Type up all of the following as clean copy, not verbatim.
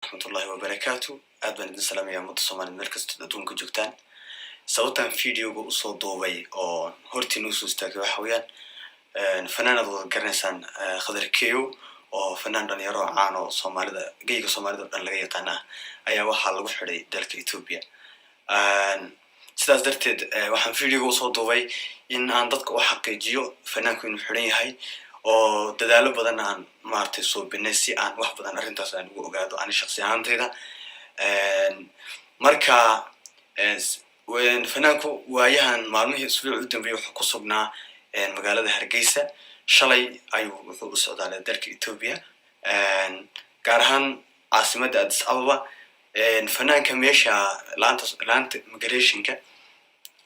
Waraxmatullahi wabarakaatu. Aad baan idin salaamaya, ummadda Soomaaliyed meel kastood adduunka joogtaan. Sababtaan videoga usoo duubay oo hortiina usoo istaagay waxa weeyaan fanaanaad wada garanaysaan, Khadar Keyo, oo fanaan dhalinyaro caan oo Soomaalida, geyga Soomaalida o dhan laga yaqaana ah, ayaa waxaa lagu xidhay dalka Ethiopia. Sidaas darteed waxaan videoga usoo duubay in aan dadka u xaqiijiyo fanaanku inuu xidhan yahay, oo dadaalo badan aan maaragtay suubinay si aan wax badan arrintaas aan ugu ogaado ani shaksi ahaantayda. Marka fanaanku waayahan, maalmihii isbuuci u dambeeyey, wuxuu ku sugnaa magaalada Hargeysa. Shalay ayuu wuxuu u socdaalay dalka Ethiopia, gaar ahaan caasimadda Addis Ababa. Fanaanka meesha laanta immigrationka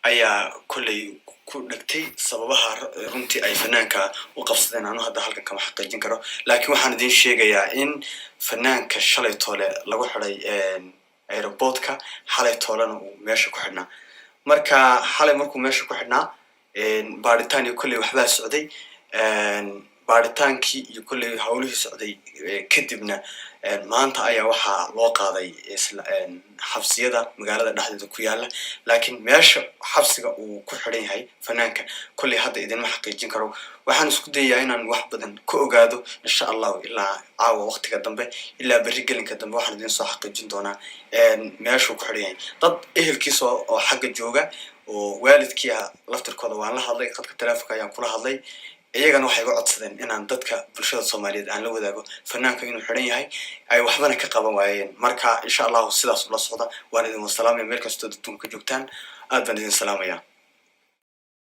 ayaa kolley ku dhegtay. Sababaha runtii ay fanaanka u qabsadeen anu hadda halkan kama xaqiijin karo, laakiin waxaan idin sheegayaa in fanaanka shalay toole lagu xiday airportka, xalay toolena uu meesha ku xidhnaa. Marka xalay markuu meesha ku xidhnaa, baaritaan iyo kolley waxbaa socday. Baaritaankii iyo kolley hawlihii socday kadibna maanta ayaa waxaa loo qaaday isla xabsiyada magaalada dhexdeeda ku yaala. Laakiin meesha xabsiga uu ku xidhan yahay fanaanka kolley hadda idinma xaqiijin karo. Waxaan isku dayayaa inaan wax badan ka ogaado, insha Allahu, ilaa caawa waqtiga dambe, ilaa berri gelinka dambe waxaan idin soo xaqiijin doonaa meeshuu ku xidhan yahay. Dad ehelkiisa oo xagga jooga oo waalidkii ah laftirkooda waan la hadlay, khadka telefonka ayaan kula hadlay. Iyagana waxay iga codsadeen inaan dadka bulshada Soomaaliyeed aan la wadaago fanaanka inuu xidhan yahay, ay waxbana ka qaban waayeen. Marka insha Allahu sidaas ula socda. Waan idin wasalaamaya meel kastood adduunka joogtaan. Aad baan idin salaamaya.